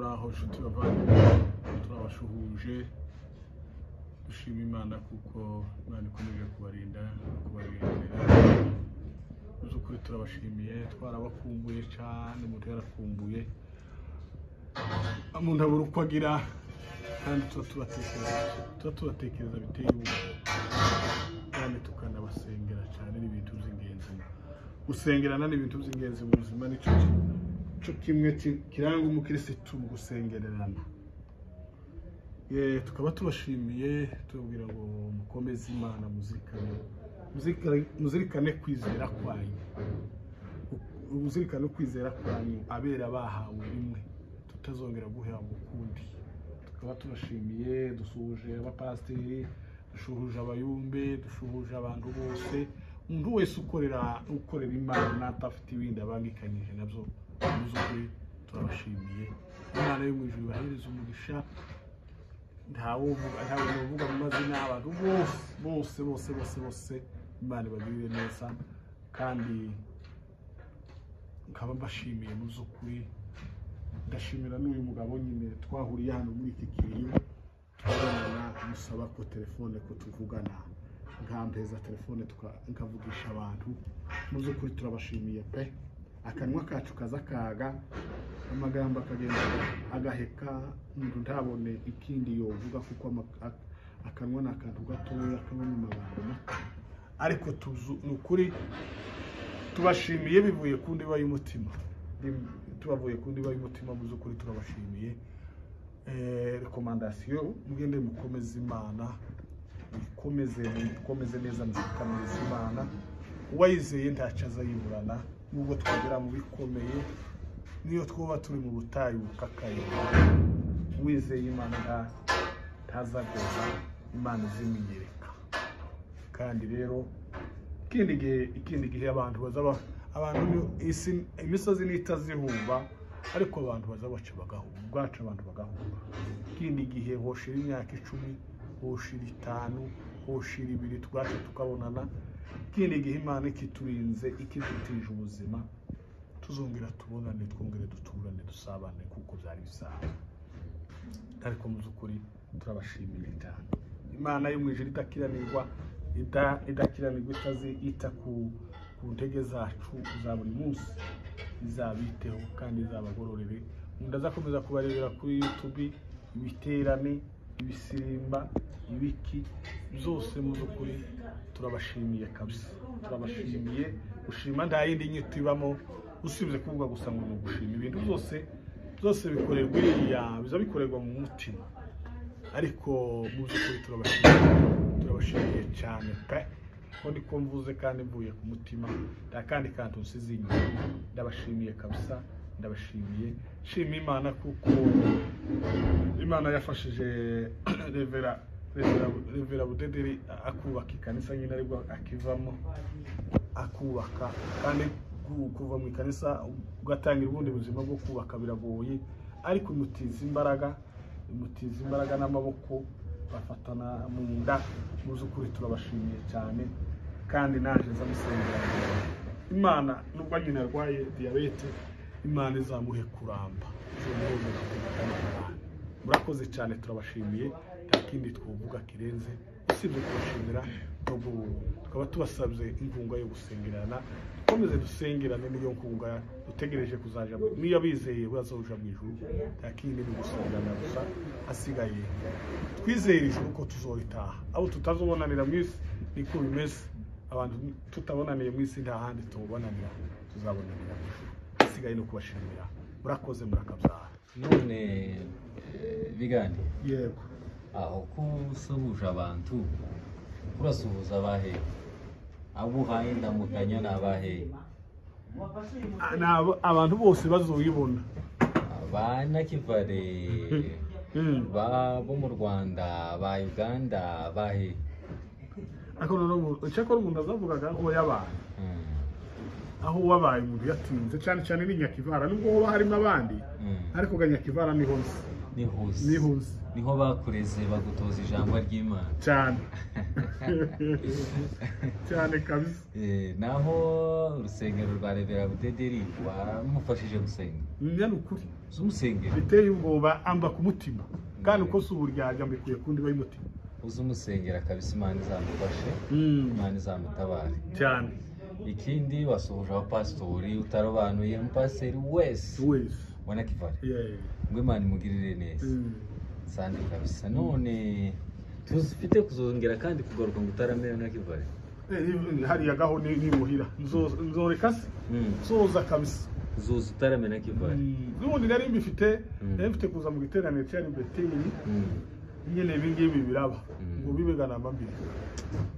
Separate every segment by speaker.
Speaker 1: Muraho nshuti bavandimwe, turabashuhuje, dushima Imana kuko Imana ikomeje kubarinda no kubarengerera. Mu by'ukuri turabashimiye, twarabakumbuye cyane, umuntu yarakumbuye, umuntu abura uko agira, kandi tuba tubatekereza biteye ubwoba, kandi tukanabasengera cyane. Ni ibintu by'ingenzi gusengerana, ni ibintu by'ingenzi mu buzima, nicyo cyo kimwe kiranga umukirisitu mu gusengererana. Tukaba tubashimiye, tubabwira ngo mukomeze Imana, muzirikane kwizera kwanyu, muzirikane kwizera kwanyu, abera bahawe rimwe tutazongera guhabwa ukundi. Tukaba tubashimiye, dusuhuje abapasiteri, dushuhuje abayumbe, dushuhuje abantu bose, umuntu wese ukorera Imana atafite ibindi abangikanyije nabyo. Mu by'ukuri turabashimiye, Imana yo mu ijuru ibahereze umugisha. Ntawe uvuga mu mazina, abantu bose bose bose bose bose Imana ibagirire neza, kandi nkaba mbashimiye mu by'ukuri. Ndashimira n'uyu mugabo nyine twahuriye hano muri iki kiriyo, twabonana musaba ko telefone ko tuvugana, nkampeza telefone nkavugisha abantu. Mu by'ukuri turabashimiye pe, akanwa kacu kaza kaga, amagambo akagenda agaheka, umuntu ntabone ikindi yovuga, kuko akanwa ni akantu gatoya kabamo amagambo mato, ariko ni ukuri tubashimiye bivuye ku ndiba y'umutima, tubavuye ku ndiba y'umutima. Mu by'ukuri turabashimiye. Rekomandasiyo, mugende mukomeze Imana, mukomeze neza, mukomeze Imana. Uwayizeye ntacyo azayiburana, nubwo twagera mu bikomeye, niyo twuba turi mu butayu bukakaye, uwizeye Imana ntazagoza, Imana izimiyereka. Kandi rero ikindi gihe abantu bazaba, abantu isi imisozi nitazihumba, ariko abantu bazabaca bagahumba, ubwacu abantu bagahumba. Ikindi gihe hoshira imyaka 10, hoshira 5, hoshira 2, twacu tukabonana. Ikindi gihe Imana ikiturinze, ikidutije ubuzima, tuzongera tubonane, twongere duturane, dusabane kuko byari bisanzwe. Ariko mu by'ukuri turabashimiye cyane. Imana yo mu ijuru idakiranirwa, idakiranirwa, itazi ita ku ntege zacu za buri munsi, izabiteho kandi izabagororere. Umuntu azakomeza kubarebera kuri YouTube, ibiterane, ibisirimba, ibiki byose. Mu by'ukuri turabashimiye kabisa, turabashimiye. Gushima nta yindi nyito ibamo usibye kuvuga gusa ngo ni ugushima. Ibintu byose byose bikorerwa iriya, biza bikorerwa mu mutima, ariko mu by'ukuri turabashimiye cyane pe, ko niko mvuze kandi mvuye ku mutima, nta kandi kantu nsize inyuma. Ndabashimiye kabisa, ndabashimiye. Shima Imana kuko Imana yafashije Revera Budederi akubaka ikanisa nyine, aribwo akivamo akubaka, kandi kuva mu ikanisa ugatangira ubundi buzima bwo kubaka biragoye, ariko imutiza imbaraga, imutiza imbaraga n'amaboko, bafatana mu nda. Mu by'ukuri turabashimiye cyane, kandi naje nzamusengera Imana, nubwo nyine arwaye diyabete, Imana izamuhe kuramba. Murakoze cyane, turabashimiye. Nta kindi twavuga kirenze usibye kubashimira, tukaba tubasabye inkunga yo gusengerana, dukomeze dusengerane, niyo nkunga dutegereje kuzaja, niyo abizeye bazoja mu ijuru. Nta kindi ni gusengerana gusa, asigaye twizeye ijuru ko tuzoritaha. Abo tutazobonanira mu isi niko bimeze, abantu tutabonaniye mu isi nta handi tubonanira, tuzabonanira mu ijuru. Asigaye no kubashimira. Murakoze, murakabyara.
Speaker 2: None bigani,
Speaker 1: yego,
Speaker 2: aho kusuhuje abantu, urasuhuza abahe? Abo uhaye ndamukanya ni abahe?
Speaker 1: Abantu bose bazoyibona,
Speaker 2: ba Nakivale, bo mu Rwanda, ba Uganda, bahe?
Speaker 1: Ariko noneho cyakora umuntu azavugaga aho yabaye, aho wabaye umuntu yatinze cyane cyane ni Nyakivara, nubwo hoba harimo abandi, ariko ga Nyakivara niho nzi.
Speaker 2: Nihuze.
Speaker 1: Nihuze.
Speaker 2: Niho bakureze bagutoza ijambo ry'Imana.
Speaker 1: Cyane. Cyane kabisa.
Speaker 2: Naho urusengero rwa Reverend Budederi wamufashije gusenga.
Speaker 1: Ni ukuri.
Speaker 2: Umusengero.
Speaker 1: Biteye ubwoba amba ku mutima. Kandi uko si uburyarya mbikuye kundi bayimutima.
Speaker 2: Uzi umusengera kabisa, Imana izamufashe. Imana izamutabare.
Speaker 1: Cyane.
Speaker 2: Ikindi wasuhuje abapasitori utarobanuye, umupasiteri wese.
Speaker 1: Wese.
Speaker 2: Wa Nakivale.
Speaker 1: Yeah.
Speaker 2: Ngo Imana imugirire neza. Sandi kabisa. None tuzifite kuzongera kandi kugaruka ngo utaramera Nakivale.
Speaker 1: Hariya gaho ni muhira. Nzoreka se? Nzoza kabisa.
Speaker 2: Uzoza utaramera Nakivale.
Speaker 1: N'ubundi nari mbifite, nari mfite kuza mu giteraniro cya Beteli. Nyene ibi ngibi biraba. Ngo bibegana mbambire.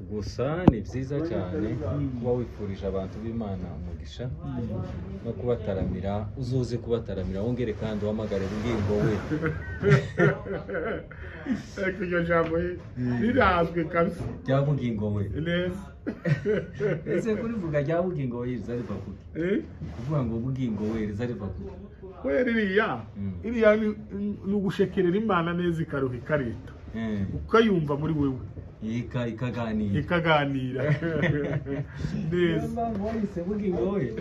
Speaker 2: Gusa ni byiza cyane kuba wifurije abantu b'Imana umugisha no kubataramira, uzoze kubataramira wongere kandi uhamagare bugingo we.
Speaker 1: Ariko iryo jambo rirazwi kabisa.
Speaker 2: Rya bugingo we.
Speaker 1: Neza.
Speaker 2: Ese kurivuga rya bugingo we rizariva kuki? Kuvuga ngo bugingo we rizariva kuki?
Speaker 1: We ririya, iriya ni ugushekerera Imana neza ikaruha ikareta. Ukayumva muri wewe.
Speaker 2: Ikaganira.
Speaker 1: Ikaganira. Neza.
Speaker 2: Voice bugingo we.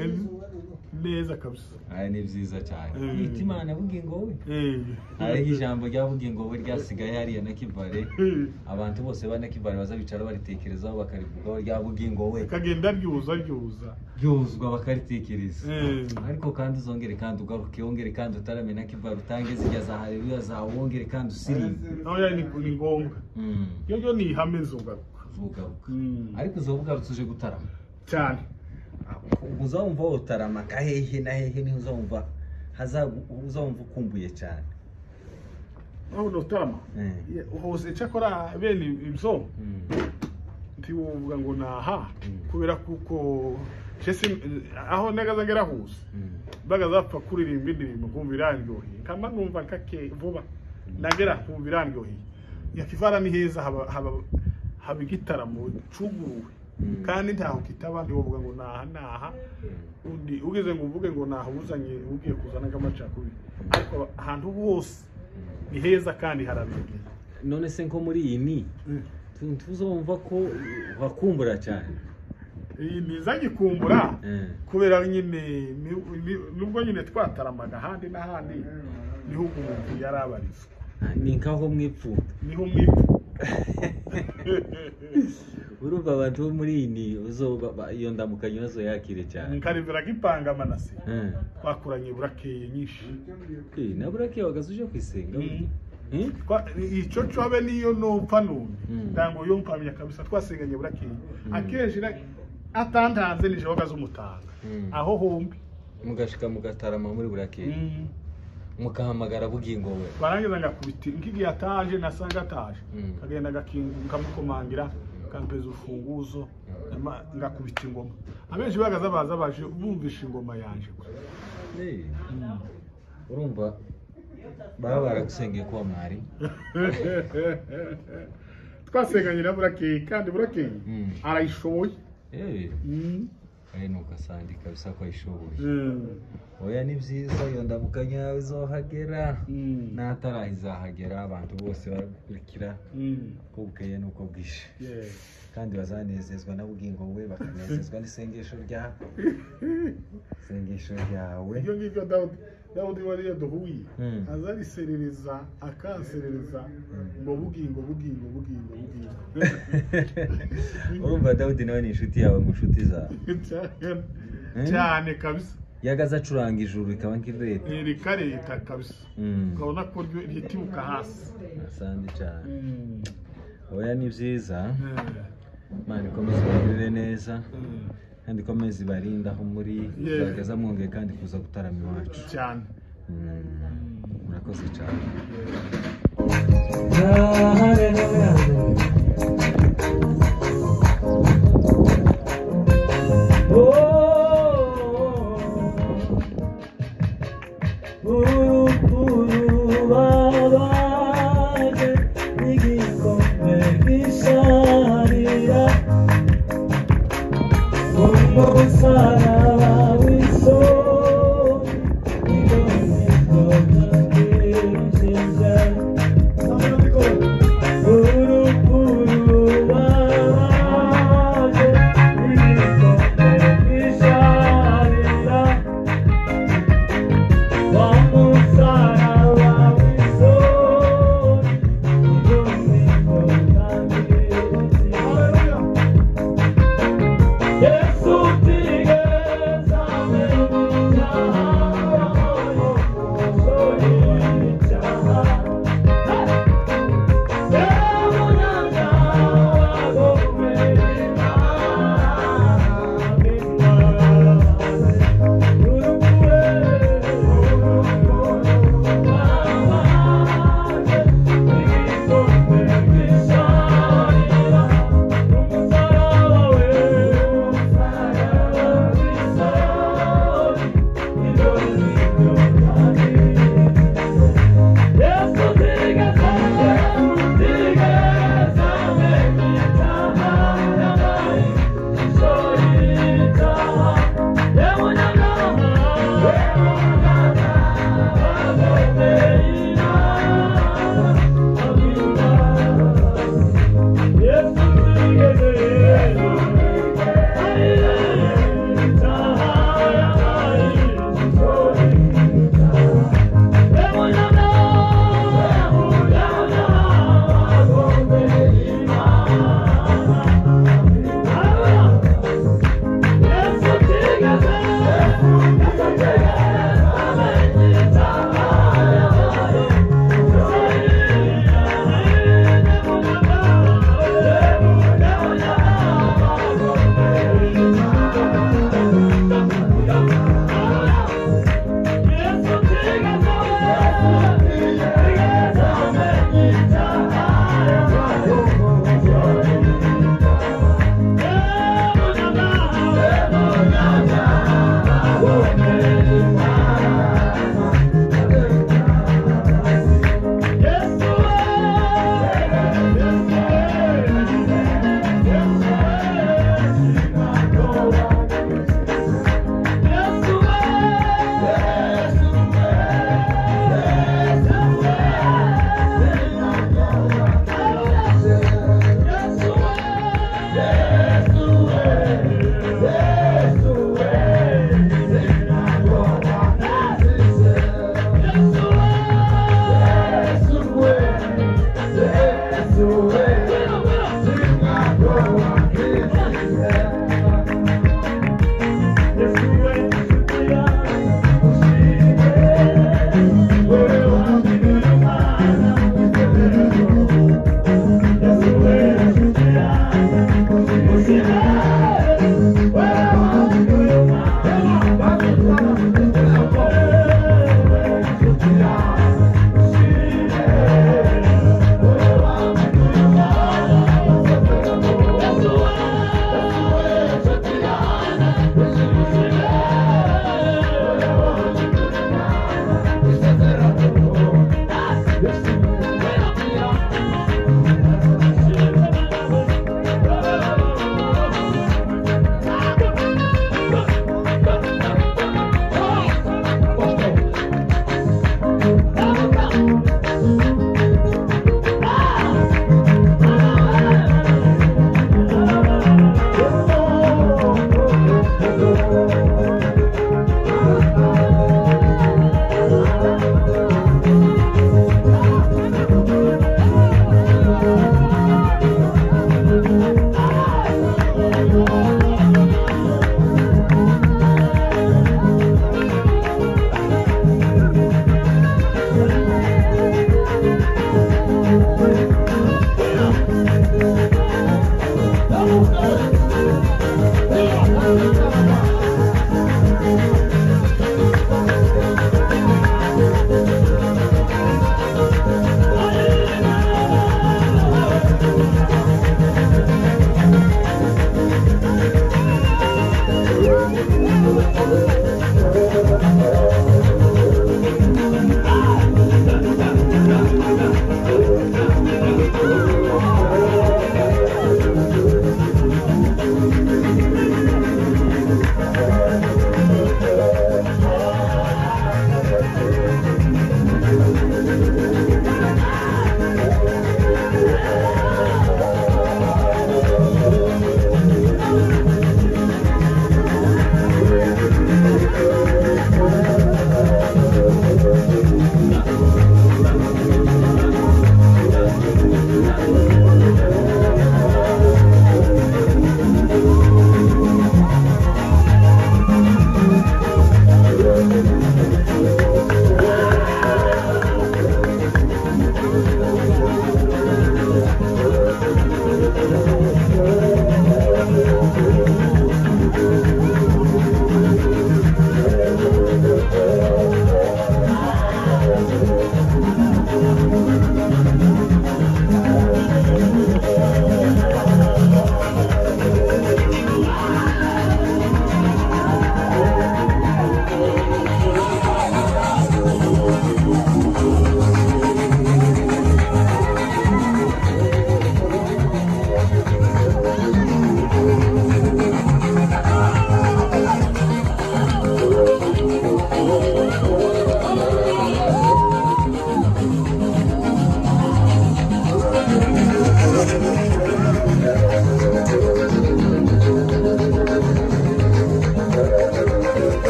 Speaker 1: Neza kabisa.
Speaker 2: Aya ni byiza cyane. Yita Imana bugingo we. Hari ijambo rya bugingo we ryasigaye hariya Nakivale. Abantu bose ba Nakivale bazabicara baritekerezaho bakarivugaho rya bugingo we.
Speaker 1: Kagenda ryuza ryuza.
Speaker 2: Ryuzwa bakaritekereza. Ariko kandi uzongere kandi ugaruke wongere kandi utarame Nakivale utange zijya za haleluya za wongere kandi usiribe.
Speaker 1: Oya ni ngombwa. Yo ni ihame nzogaruka.
Speaker 2: Uzogaruka. Ariko uzobugarutse uje gutarama.
Speaker 1: Cyane.
Speaker 2: Uzumva utarama kahehe na hehe niho uzumva uzumva ukumbuye cyane.
Speaker 1: Aho utarama hose cyakora bene ibyo ntiwuvuga ngo naha kubera kuko aho nagaza ngera hose bagazapfa kuririmba indirimbo nkumva irandyoheye nkama numva nkake vuba nagera nkumva irandyoheye. Nyakivara ni heza, haba igitaramo cuguruwe kandi ntaho kitaba ntiwovuga ngo naha naha undi ugeze ngo uvuge ngo naha uzanye ugiye kuzana nk'amacakubiri, ariko ahantu hose ni heza kandi harabereye.
Speaker 2: None se nko muri iyi ni tuzumva ko wakumbura cyane?
Speaker 1: Iyi nizagikumbura kubera nyine nubwo nyine twataramaga ahandi n'ahandi niho umuntu yarabarizwa.
Speaker 2: Ni nkaho mwipfuka.
Speaker 1: Niho mwipfuka.
Speaker 2: Urumva abantu bo muri iyi iyo ndamukanyo nazo yakire cyane.
Speaker 1: Nkarivira gipanga manase. Twakuranye burakeye nyinshi.
Speaker 2: Na burakeye wagaze uje kwisenga.
Speaker 1: Ico cyo niyo nopfa none. Ndango yo mpamya kabisa twasenganye burakeye. Akenshi atantanze nije wagaze umutanga. Aho hombi
Speaker 2: mugashika mugatarama muri burakeye. Mukahamagara bugingo we.
Speaker 1: Barangiza ngakubita nkigiye ataje nasanga ataje. Kagenda gakinga nkamukomangira kampeza urufunguzo ngakubita ingoma. Abenshi bagaza baza baje bumvisha ingoma yanje.
Speaker 2: Urumva baba baragusengeye kuba mwari.
Speaker 1: Twasenganye na burakeye kandi burakeye arayishoboye.
Speaker 2: Ari nuko asandi kabisa ko ayishoboye. Oya ni byiza iyo ndamukanya izohagera n'ataraha izahagera abantu bose baragukurikira ko bukeye nuko bwije. Kandi bazanezezwa na bugingo we bakanezezwa n'isengesho ryawe. Isengesho ryawe.
Speaker 1: Ibyo ngibyo Dawudi wari yaduhuye azariserereza akanserereza ngo bugingo bugingo bugingo bugingo.
Speaker 2: Urumva Dawudi nawe ni inshuti yawe mu nshuti zawe.
Speaker 1: Cyane kabisa.
Speaker 2: Yagaze acuranga ijuru rikaba nk'ireta.
Speaker 1: Rikareta kabisa. Ukabona ko ritibuka hasi.
Speaker 2: Asante cyane. Oya ni byiza. Imana ikomeze ibagirire neza. Kandi ikomeze ibarinde aho muri zageza mwongeye kandi kuza gutarama iwacu.
Speaker 1: Cyane.
Speaker 2: Murakoze cyane. Oh,